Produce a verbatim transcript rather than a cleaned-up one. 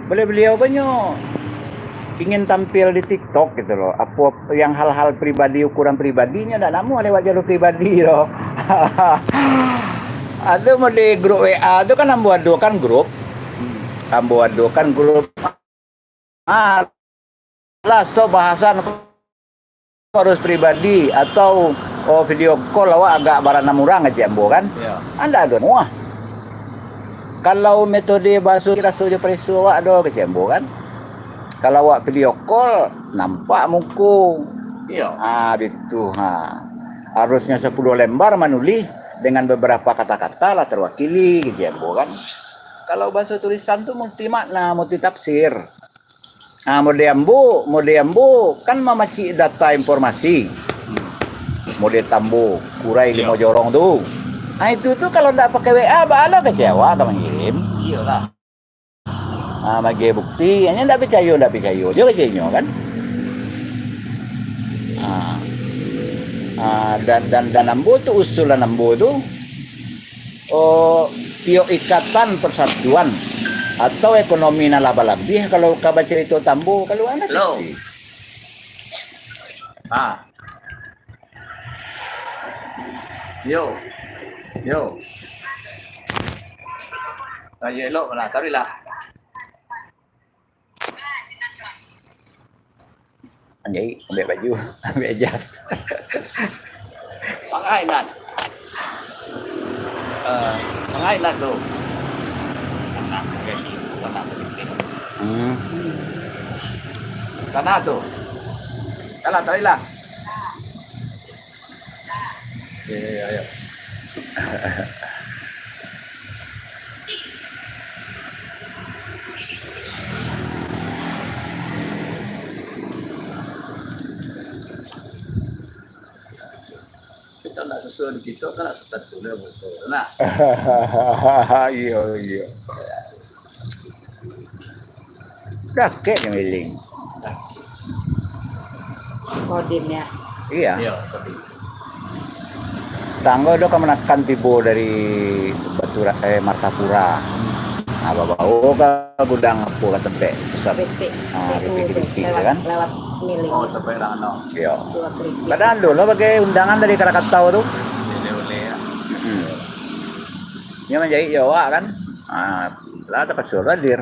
Boleh beliau banyak ingin tampil di TikTok gitu loh. Apa yang hal-hal pribadi, ukuran pribadinya ndak namuah lewat jalur pribadi loh. Ado mode grup W A tu kan ambo adokan grup. Ambo adokan grup. Ah, lah stop bahasan harus pribadi atau, oh, video call awak agak baranam urang kecek ambo kan. Ya. Anda ado muah. Kalau metode baso raso jo preso awak ado kecek ambo kan. Kalau awak video call nampak muko. Iya. Ah, bitu ha. Harusnya sepuluh lembar manulih dengan beberapa kata-kata lah terwakili kecek ambo kan. Kalau baso tulisan tu multi makna, multi tafsir. Ah, mode ambo, mode ambo kan mamacik data informasi. Mode Tambo, Kurai Limo Jorong tu. Ah, itu tu kalau ndak pakai W A, baa lo kecewa ka mangirim. Iyolah. Ah, bagi bukti, hanya ndak picayo, ndak picayo. Dia keceknyo kan. Ah. Ah, dan, dan, dan ambo tu, usulan ambo tu, oh, tiok ikatan persatuan atau ekonomi nan lah balabiah kalau ka bacarito Tambo, kalau anda Lo. pasti. Ha. Yo. Yo. Nah, yo elok lah, taruhlah. Anjay, ambil baju, ambil jas. Mangai nan. Eh, mangai nan tu. Anak kecil, anak kecil. Hmm. Sana tu. Salah, taruhlah. Yo, yo, yo. Kita nak susun, kita kan nak setan tu lah, betul. Nah. Iyo, iyo. Sakik je miling. Kodim, ya. Iya. Iya, kodim. Tangga tu kamanakan tibo dari Batu Ra-, eh, Martapura. Nah, babawo ka gudang apo ka tampek pusat. Keripik. Ah, P U keripik-keripik tu, lewat, kan? Lewat miling. Oh, tampek lah, no. Iya. Dua keripik. Kadang ado lah bagai undangan dari Krakatau tu. Boleh, boleh, ya. Mm-mm. Dia manjahit jo awak, kan? Ah, lah tapakso hadir.